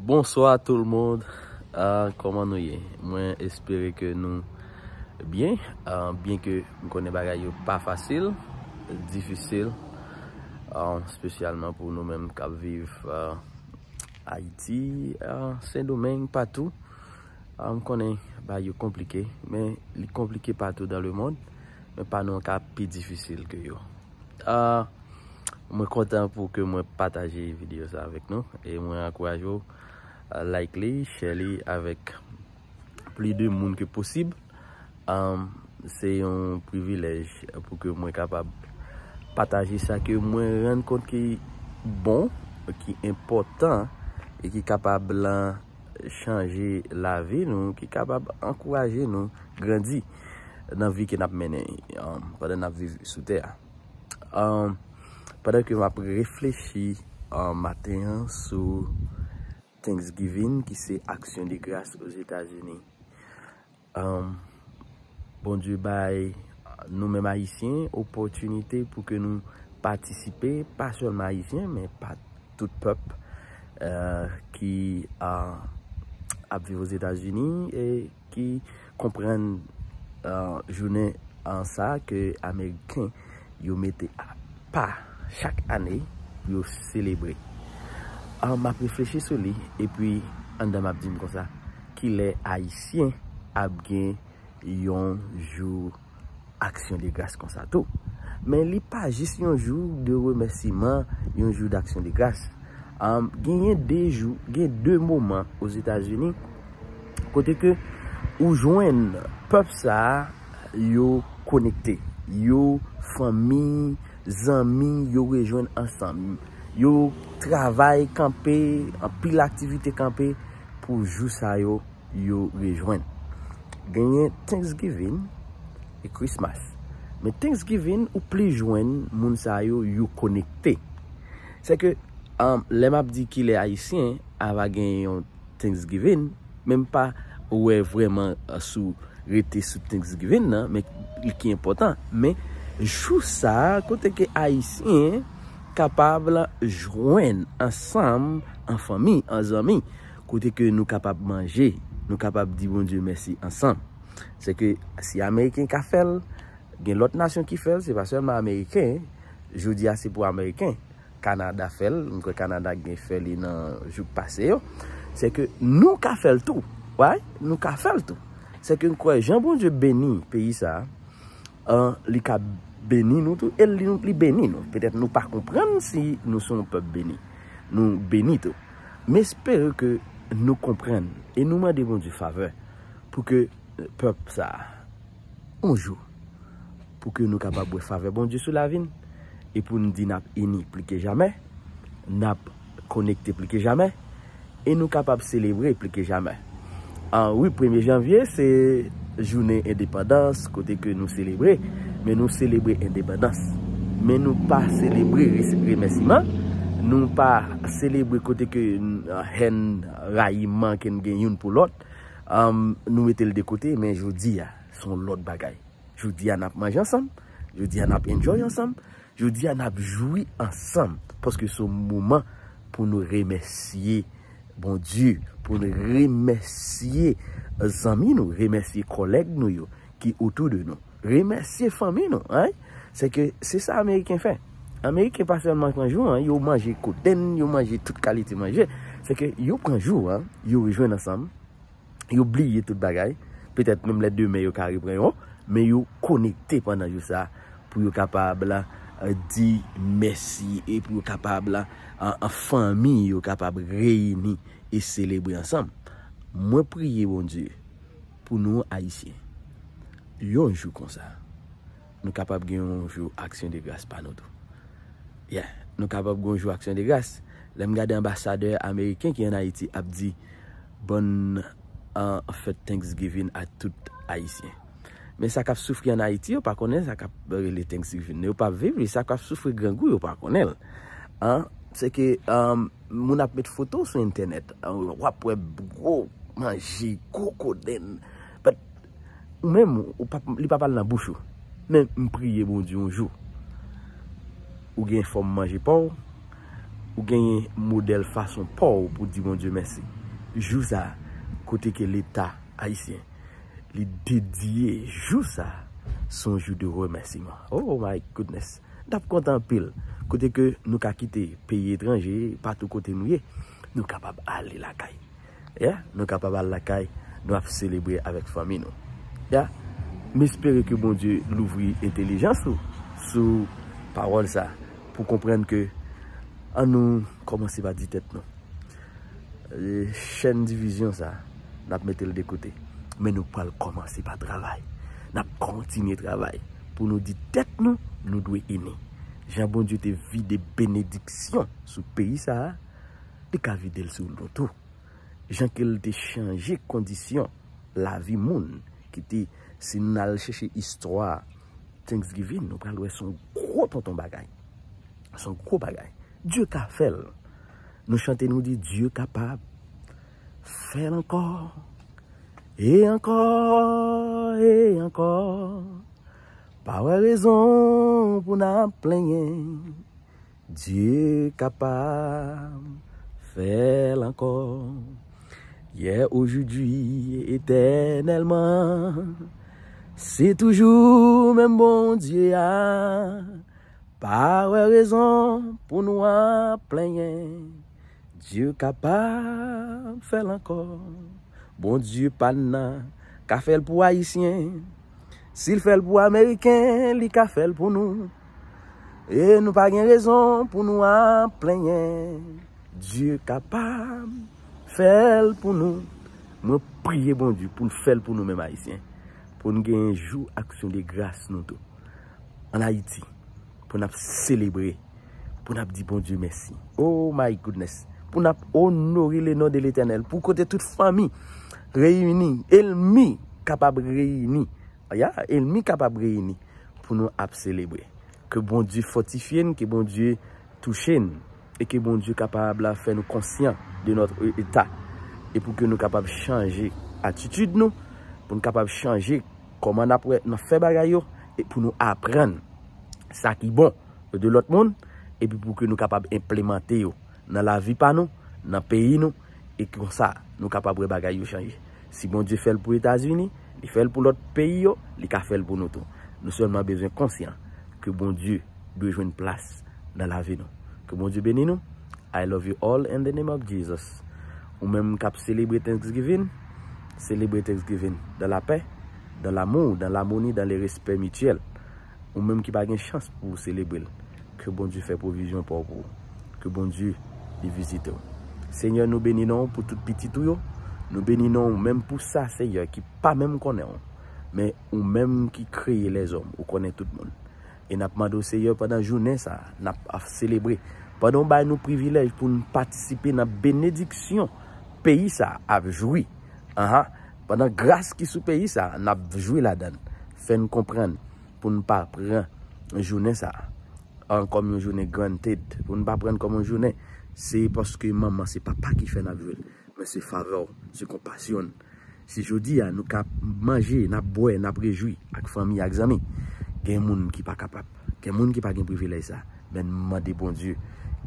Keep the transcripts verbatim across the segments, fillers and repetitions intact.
Bonsoir tout le monde. Ah, kòman nou ye? Mwen espere ke nou byen. Ah, byen ke m konnen bagay yo pa fasil, difisil, ah, espesyalman pou nou menm k ap viv, ah, Ayiti, ah, Sendomeng, patou. Ah, m konnen bagay yo konplike, men li konplike patou dans le monde, men pa nou an ka pi difisil ke yo. Ah, mwen kontan pou ke mwen pataje videyo sa avèk nou e mwen ankouraje w, ah, like li, share li avèk plis de moun ke posib. Ah, se yon privilèj pou ke mwen kapab pataje sa ke mwen rann kont ki bon, ki enpòtan e ki kapab lan chanje lavi nou, ki kapab ankouraje nou grandi nan vi ke n ap mennen, um, pandan n ap viv sou tè a. Um, pandan ke m ap reflechi, um, maten an sou Thanksgiving, ki se aksyon de gras Ozetazini, um, Bondye bay nou menm Ayisyen opòtinite pou ke nou patisipe, pa sèlman Ayisyen, men pa tout pèp, eh, ki, ah, ap viv Ozetazini e ki konprann, ah, jounen, ah, sa ke Ameriken yo mete apa chak ane pou yo selebre. Ah, m ap reflechi sou li, epi anndan m ap di m konsa, kilè Ayisyen ap gen yon jou aksyon de gras konsa tou. Men li pa jis yon jou de remèsiman, yon jou d'aksyon de gras. Um, genyen de jou, gen de moman Ozetazini kote ke ou jwenn pèp sa a, yo konekte, yo fanmi, zanmi, yo rejwenn ansanm, yo travay kanpe, anpil aktivite kanpe pou jou sa yo yo rejwenn. Genyen Thanksgiving e Christmas. Men Thanksgiving, ou plis jwenn moun sa yo, yo konekte. Se ke, um, lè m ap di kilè Ayisyen ava gen yon Thanksgiving, men m pa wè vrèman, uh, sou rete sou Thanksgiving nan, men li ki enpòtan. Men jou sa a, kote ke Ayisyen kapab jwenn ansanm, an fanmi, an zanmi, kote ke nou kapab manje, nou kapab di Bondye mèsi ansanm. Se ke si Ameriken ka fè l, gen lòt nasyon ki fè l, se pa sèlman Ameriken. Jodi a se pou Ameriken. Kanada fè l, m kwè Kanada gen fè li nan jou k pase yo. Se ke nou ka fè l tou. Wi, nou ka fè l tou. Se ke m kwè jan Bondye beni peyi sa a, an, li ka beni nou tou, e li, li beni nou. Petèt nou pa konprann si nou se yon pèp beni. Nou beni tou. M espere ke nou konprann e nou mande Bondye favè pou ke pèp sa a, yon jou, pou ke nou kapab wè favè Bondye sou lavi n, e pou n di n ap ini pli ke jamè, n ap konekte pli ke jamè, e nou kapab selebre pli ke jamè. Ah, wi, premye janvye, se jounen endepandans, kote ke nou selebre, men nou selebre endepandans. Men nou pa selebre res-, remèsiman, nou pa selebre kote ke, ah, hèn, rayiman ke n gen youn pou lòt, um, nou mete l de kote, men jodi a, se yon lòt bagay. Jodi a, n ap manje ansanm, jodi a, n ap enjoy ansanm, jodi a, n ap jwi ansanm, paske se yon moman pou nou remèsye Bondye, pou nou remèsye zanmi nou, remèsye kòlèg nou yo ki otou de nou, remèsye fanmi nou, en. Se ke se sa Ameriken fè. Ameriken pa sèlman pran jou an, yo manje kodenn, yo manje tout kalite manje. Se ke yo pran jou an, yo rejwenn ansanm, yo bliye tout bagay. Petèt menm lè demen yo ka repran yo, men yo konekte pandan jou sa pou yo kapab, eh, di mèsi e pou yo kapab, an, an fanmi, yo kapab reyini e selebre ansanm. Mwen priye Bondye pou nou Ayisyen, yon jou konsa, nou kapab gen yon jou aksyon de gras pa nou tou. Yeah, nou kapab gen yon jou aksyon de gras. Lè m gade anbasadè ameriken ki ann Ayiti ap di, "Bòn, an, fèt Thanksgiving a tout Ayisyen." Men sa k ap soufri ann Ayiti, yo pa konnen sa k ap rele Thanksgiving. Yo p ap viv li. Sa k ap soufri grangou, yo pa konnen l. An, se ke, an, moun ap met foto sou entènèt. An, w ap wè gwo manje, gwo kodenn. But ou menm, ou p ap, li p ap al nan bouch ou. Men m priye Bondye yon jou, ou gen fòm manje pa w, Ou genyen modèl fason pa w pou di Bondye mèsi. Jou sa a, kote ke Leta ayisyen, li dedye jou sa a, se yon jou de remèsiman. Oh my goodness! N ap kontan anpil. Kote ke nou ka kite peyi etranje, patou kote nou ye, nou kapab ale lakay. Yeah, nou kapab al lakay, nou ap selebre avèk fanmi nou. Yeah, m espere ke Bondye louvri entèlijans ou sou pawòl sa, pou konprann ke ann nou kòmanse pa di tèt nou. E, chèn divizyon sa, n ap mete l de kote. Men nou pral kòmanse pa travay. N ap kontinye travay pou nou di tèt nou, nou dwe ini. Jan Bondye te vide benediksyon sou peyi sa a, li ka vide l sou nou tou. Jan ke l te chanje kondisyon lavi moun ki te, si n al chèche istwa Thanksgiving, nou pral wè se yon gwo tonton bagay. Se yon gwo bagay. Dye ka fè l. Nou chante, nou di, Dye kapab. Fè l ankò. E ankò, e ankò. Pa wè rezon pou n ap plenyen. Dye kapab. Fè l ankò. Yè, ojoudwi, etènèlman. Se toujou menm Bondye a. Pa wè rezon pou nou ap plenyen. Dye kapab. Fè l ankò. Bondye pa n nan ka fè l pou Ayisyen. Si l fè l pou Ameriken, li ka fè l pou nou. E nou pa gen rezon pou nou ap plenyen. Dye kapab. Fè l pou nou. Mwen priye Bondye pou l fè l pou nou menm Ayisyen. Pou n gen yon jou aksyon de gras nou tou. Ann Ayiti. Pou n ap selebre. Pou n ap di Bondye mèsi. Oh my goodness. Pou n ap onore le non de Letènèl. Pou kote tout fanmi reyini. Ènmi kapab reyini. Ya, ènmi kapab reyini. Pou nou ap selebre. Ke Bondye fòtifye n, ke Bondye touche n. E ke Bondye kapab la fè nou konsyan de notre état. E pou ke nou kapab chanje atitid nou. Pou nou kapab chanje kòman n ap wè, n ap fè bagay yo. E pou nou aprann sa ki bon de lòt moun. Epi pou ke nou kapab enplemante yo nan lavi pa nou, nan peyi nou. E konsa, nou kapab wè bagay yo chanje. Si Bondye fè l pou Etazini, li fè l pou lòt peyi yo, li ka fè l pou nou tou. Nou sèlman bezwen konsyan ke Bondye dwe jwenn plas nan lavi nou. Ke Bondye beni nou. I love you all in the name of Jesus. Ou menm k ap selebre Thanksgiving, selebre Thanksgiving dans la paix, dans l'amour, dans l'harmonie, dans le respect mutuel. Ou menm ki pa gen chans pou w selebre l, ke Bondye fè pwovizyon pa w pou ou. Ke Bondye li vizite w. Senyè, nou beni non w pou tout pitit ou yo. Nou beni non w menm pou sa, Senyè, ki pa menm konnen w. Men ou menm ki kreye lèzòm, ou konnen tout moun. E n ap mande w, Senyè, pandan jounen sa a, n ap, ap selebre. Pandan w bay nou privilèj pou n patisipe nan benediksyon peyi sa a ap jwi. Aha. Pandan gras ki sou peyi sa a, n ap jwi ladan l. Fè n konprann pou n pa pran jounen sa a an kòm yon jounen granted, pou n pa pran l kòm yon jounen, se paske manman, se papa ki fè n ap jwi l, men se favè w, se konpasyon l. Si jodi a nou ka manje, n ap bwè, n ap rejwi ak fanmi, ak zanmi, gen moun ki pa kapab, gen moun ki pa gen privilèj sa, men n mande Bondye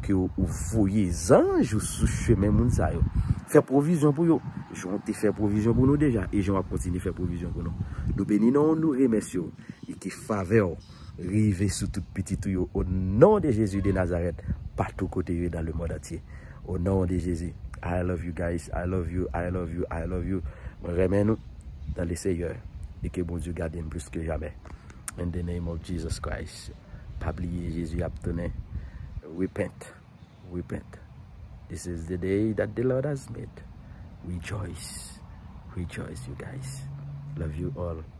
ke w, ou voye zanj ou sou chemen moun sa yo. Fè pwovizyon pou yo, jan w te fè pwovizyon pou nou deja, e jan w ap kontinye fè pwovizyon pou nou. Nou beni non w, nou remèsye w, e ke favè w rive sou tout pitit ou yo, au nom de Jésus de Nazareth, patou kote yo ye dans le monde entier. Au nom de Jésus. I love you guys. I love you. I love you. I love you. Mwen renmen nou dans le Seigneur. E ke Bondye gade n plis ke jamè. In the name of Jesus Christ. Pa bliye Jezi ap tounen. Repent. Repent. This is the day that the Lord has made. Rejoice. Rejoice, you guys. Love you all.